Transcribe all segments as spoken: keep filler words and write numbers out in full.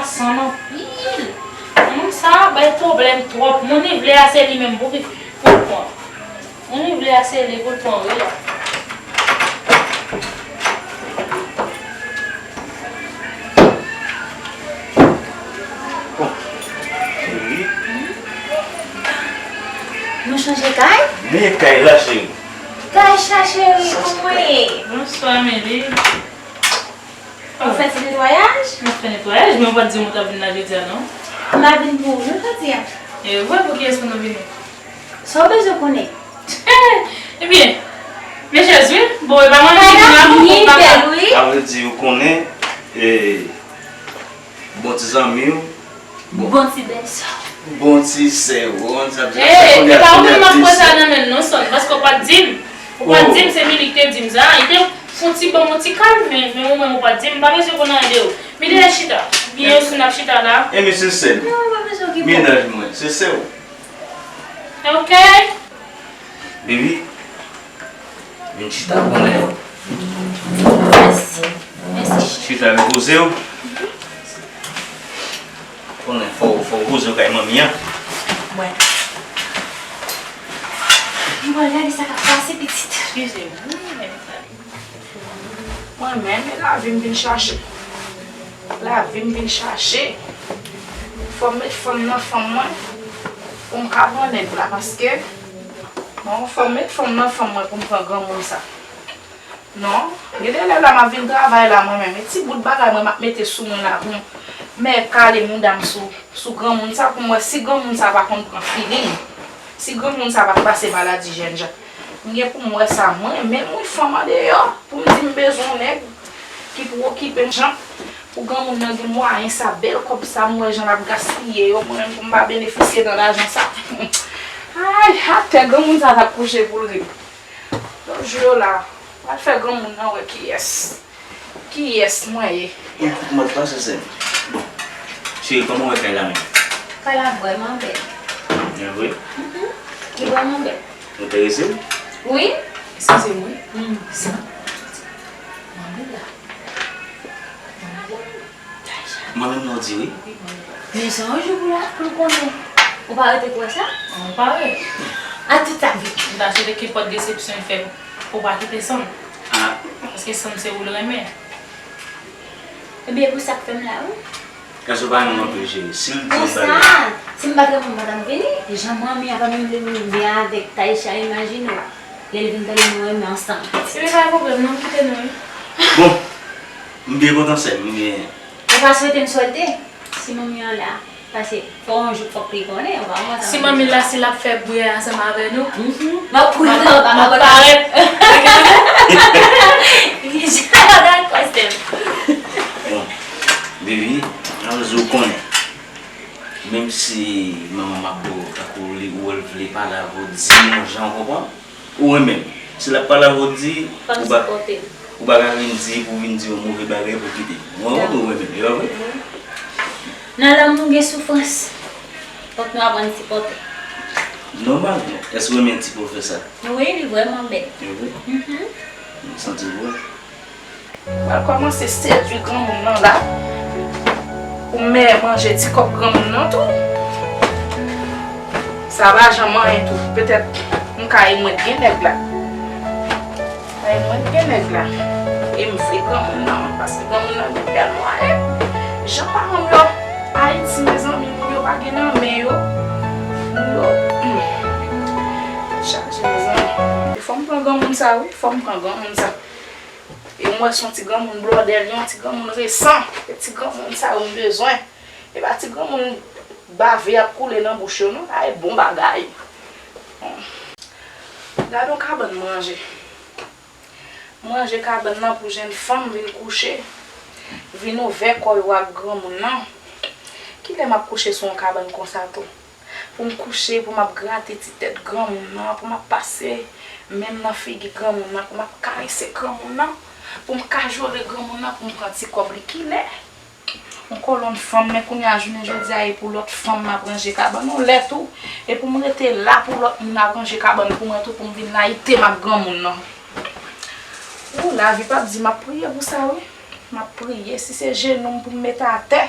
San anpil. Moun sa bay pwoblèm twòp. Moun li vle a se li menm pou ki, pou l pran. Moun li vle a se li pou l pran, wi la. Bon, cheri. Nou chanje kay? Men kay la, cheri. Kay sa, cheri, kòman ye? Bonswa, Meli. Ou fè ti netwayaj? Mwen fè netwayaj, men ou pa t di m ou t ap vin la jodi a, non? M pa vin pou ou, non, jodi a. E vre, pou kiyès pou nou vini? Sa w bezwen konnen? Ebyen, men chèz wi. Bon, e pa manje ki la pou ou pa ka. Sa vle di, ou konnen, e, bon ti zanmi w, bon ti bèlsè w, bon ti sè w, ou konn sa m di, e, e pa ou menm m ap pran sa nan men l non, Sòn, paske ou pa t di m. Ou pa t di m, se Mili ki te di m sa. Li te fon ti ban m yon ti kal, men, men ou menm ou pa t di m, m pa bezwen konn anyen de ou. Mili al chita. Byen, si n ap chita la. E men se sè m. Non, ou pa bezwen okipe w. Mennaj mwen, se sè w. Ok. Baby, vin chita konnen. Mèsi. Mèsi. Chita repoze w. Konnen fò, fò w poze w kay manmi an. Mwen. Mwen gade sa k ap pase pitit. Eskize m. Mwen menm, e lavi m vin chache. Lavi m vin chache. Fò m met fanm nan fanm mwen pou m ka pran nèg la, paske non, fò m met fanm nan fanm mwen pou m pran granmoun sa. Non, gen de lè la m ap vin travay la mwen menm, e ti bout bagay mwen m ap mete sou mwen la pou m mè kale mouda m sou, sou granmoun sa pou m wè si granmoun sa pa konn pran feeling. Si granmoun sa pa t pase maladi jènjan. M gen pou m wè sa mwen menm wi fanm andeyò pou m di m bezwen yon nèg ki pou okipe m jan pou granmoun nan gen mwayen sa bèl kòb sa m wè jan l ap gaspiye yo mwen menm pou m pa benefisye nan lajan sa. Ay, atè granmoun sa t ap kouche pou l ri. Lòt jou yo la, pral fè granmoun nan wè kiyès. Kiyès mwen ye? Yon kout mòd pa sensè. Bon. Cheri, kòman w wè kay la menm? Kay la vrèman bèl. Byen vre? Mhm. Li vrèman bèl. Ou enterese? Wi. Eskize m wi. Hmm. Sa. Manmi la. Manmi la. Manmi m nan di wi. Men se yon jou pou la, pou l konnen. Ou pa rete kwè sa? Ou pa wè. A tout sa vit. M ta swete kenpòt desepsyon l fè pou ou pa kite Sòn. Ah. Paske Sòn se ou l renmen. Ebyen, pou sa k fè m la, wi. Èske w pa renmen m anpil, cheri? Si l di yon bagay. Konsa, si m pa t renmen w, m pa t ap vini. Jan manmi a pa menm vle m byen avèk Taïcha, imajine w. Lè l vin tande nou renmen ansanm. Ebyen, pa gen pwoblèm, non, m kite nou, wi. Bon, m byen kontan, sè m, m byen. Ou pa swete m swete? Si manmi an la, paske fò yon jou fòk li konnen, ou pa konn sa. Si manmi la, si l ap fè bri ansanm avè nou, mhm, m ap kouri nan anba, m ap parèt. Dakò, sè m. Bon, baby, alòz ou konnen. Menm si manman m ap bo, tankou li, ou wè l vle pale avè w, di m yon jan, ou konprann? Ou renmen m. Si l ap pale avè w, di, ou pa, ou pa ka vin di pou vin di yon move bagay pou kite m. Mwen renmen w, ou renmen m, e pa vre? Nan lanmou gen soufrans. Fòk nou aprann sipòte. Nòmalman. Èske w renmen ti pwofè sa? Wi, li vrèman bèl. E vre? Mhm. M santi l bon. Pral kòmanse sedui granmoun nan la. Pou m manje ti kòb granmoun nan tou. Sa pa janm anyen tou. Petèt m ka emwet gen nèg la. Kay mwen gen nèg la. E m vle granmoun nan, paske granmoun nan gen bèl mwayen. Jan paran m yo Ayiti, mezanmi, moun yo pa gen nan men yo. Moun yo, hmm. Tèt chaje, mezanmi. Fò m pran granmoun sa, wi. Fò m pran granmoun sa. E m wè se yon ti granmoun blòdè l ye, yon ti granmoun resan. E ti granmoun sa yo m bezwen. E pa ti granmoun bave ap koule nan bouch yo, non. Sa e bon bagay. Gade yon kabann manje. Manje kabann nan pou jèn fanm vin kouche, vin ouvè kò yo ak granmoun nan. Kilè m ap kouche sou yon kabann konsa tou? Pou m kouche, pou m ap grate ti tèt granmoun nan, pou m ap pase men m nan figi granmoun nan, pou m ap karese granmoun nan, pou m kajole granmoun nan, pou m pran ti kòb li. Kilè? Yon kolonn fanm, men kounye a jounen jodi a, e pou lòt fanm m ap ranje kabann yon lè tou. E pou m rete la pou lòt moun ap ranje kabann pou mwen tou, pou m vin layite m ak granmoun nan. Ou, lavi p ap di, m ap priye pou sa, wi. M ap priye, si se jenou m pou m mete atè,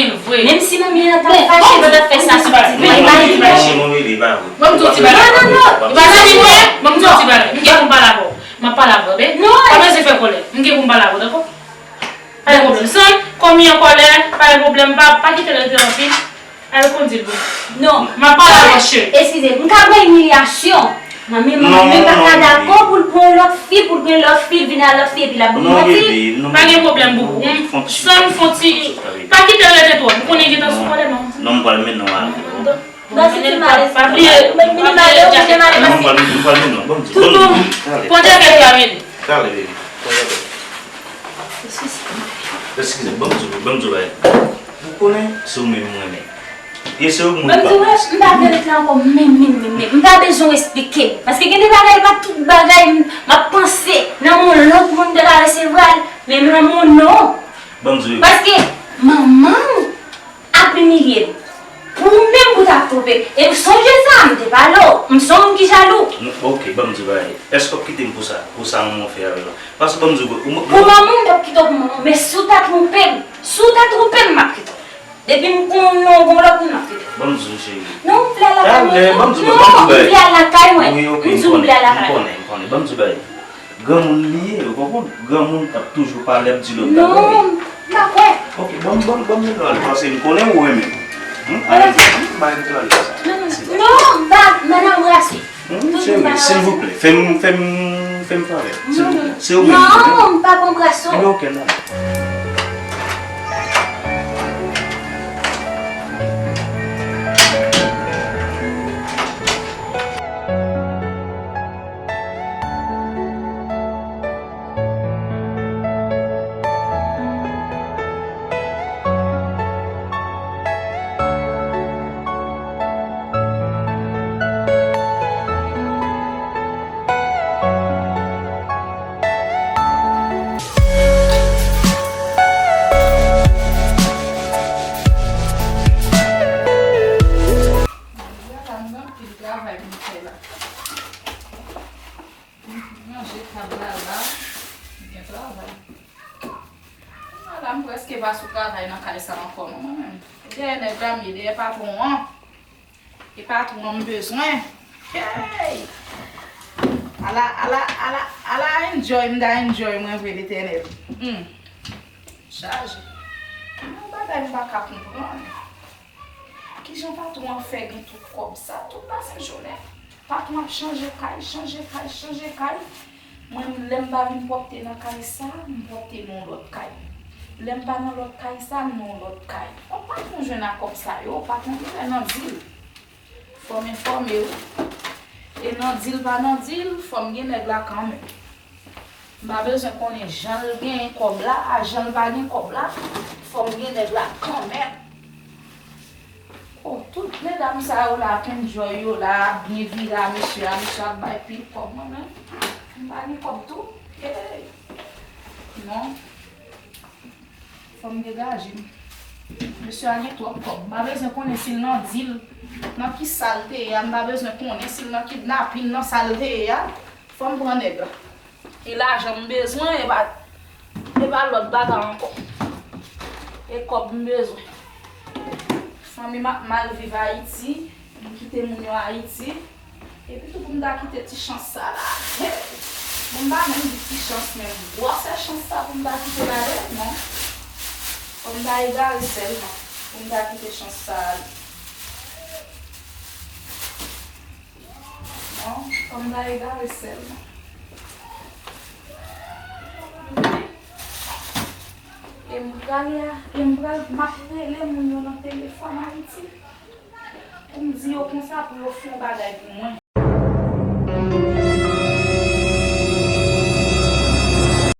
gen l vre. Menm si manmi an ta fache, li ta fè sa sou ti bagay. Manmi fache, manmi li pa vre. Ban m di w ti bagay. Non, non, non. Ou pa santi mwen? Ban m di w ti bagay. M gen pou m pale avè w. M ap pale avè w, be. Non. Pa bezwen fè kòlè. M gen pou m pale avè w, dakò? Pa gen pwoblèm. San, kòm li an kòlè, pa gen pwoblèm. Pa, pa kite l rete anpil. Al kondui l pou mwen. Non. M ap pale avè w, cheri. Eskize, m ka pran imilyasyon. Non, men manman m pa ka dakò pou l pran yon lòt fi, pou l gen lòt fi, l vin ak lòt fi, epi l ap ban m manti. Pa gen pwoblèm, boubou. San m fon ti. Pa kite l rete twòp. Ou konnen gentan sou kòlè, non. Non, m pral mennen w avè l. Bon, si ti malèz. Pa bliye, pa bliye djakèt la. Non, m pral, m pral mennen w. Ban m di, ban m di. Toutou, pran djakèt la, men. Talè, baby. Pran djakèt. Eskize, ban m di w, ban m di w bagay. Ou konnen, se ou menm m renmen. E se ou moun pa. Ban m di w, m pa vle ret la ankò, menm, menm, menm, menm. M pa bezwen w esplike m. Paske gen de bagay, pa tout bagay, m, m ap panse nan yon lòt moun te ka resevwa l, men nan yon non. Ban m di w. Paske manman w ap imilye m. Pou ou menm pou w t ap twonpe m. E w sonje sa, m te pale w. M se yon moun ki jalou. Non, ok, ban m di w bagay. Èske w ap kite m pou sa? Pou sa manman w fè avè w la? Paske ban m di w, ou, ou, pou manman w, m p ap kite w pou manman w. Men si w ta twonpe m, si w ta twonpe m, m ap kite w. Depi m konn non, gon lòt moun, m ap kite w. Ban m di w, cheri. Non, m vle al lakay mwen. Talè, ban m di w, ban m di w bagay. Non, m vle al lakay mwen. Wi, ok, m konnen, m konnen, m konnen. Ban m di w bagay. Granmoun li ye, ou konprann? Granmoun ap toujou pale, ap di lòt bagay. Non, m pa kwè. Ok, ban m, ban m, ban m mennen w ale, paske m konnen ou renmen m. Hmm? Alèz, hmm? Ba m mennen w ale konsa. Non, non, non, m pa, m pa nan anbrase. Hmm? Cheri, silvouplè, fè m, fè m, fè m favè. Silvouplè. Se ou menm. Non, m p ap anbrase w. Ebyen, ok, n ale. Manje tab la la, gen travay. Ala, m prèske pa sou travay nan kay sa ankò non, mwen menm. Dèyè nèg la m ye, dèyè patwon an. E patwon an m bezwen. Hey! Ala, ala, ala, ala enjoy m ta enjoy mwen vre, Letènèl. Hmm. Chaje. Yon bagay m pa ka konprann. Kijan patwon an fè gen tout kòb sa, tout pasen jounen? Patwon ap chanje kay, chanje kay, chanje kay. Mwen, lè m pa vin pwòpte nan kay sa, m pwòpte nan yon lòt kay. Lè m pa nan lòt kay sa, m nan yon lòt kay. Kòm patwon jwenn ak kòb sa yo, patwon genlè nan dil. Fò m enfòme w. E nan dil pa nan dil, fò m gen nèg la kanmenm. M pa bezwen konnen jan l genyen kòb la, a jan l pa gen kòb la, fò m gen nèg la kanmenm. Oh, tout medam sa yo la ap enjoy yo la, ap byen vire a mesye a, mesye ap bay pil kòb, mwen menm, m pa gen kòb tou. Hey! Non. Fò m degaje m. Mesye a gen twòp kòb. M pa bezwen konnen si l nan dil, nan ki sa l te ye a. M pa bezwen konnen si l nan kidnapin, nan sa l te ye a. Fò m pran nèg la. E lajan m bezwen, e pa, e pa lòt bagay ankò. E kòb m bezwen. Fanmi m ap mal viv Ayiti. M kite moun yo Ayiti. Epi tou pou m ta kite ti chans sa la. Bon, m pa menm di ti chans, men gwòsè chans sa pou m ta kite l ale, non. Fò m ta egare sèlman pou m ta kite chans sa ale. Non, fò m ta egare sèlman. E m pral la, e m pral, m ap rele moun yo nan telefòn Ayiti. Pou m di yo konsa pou yo fè yon bagay pou mwen.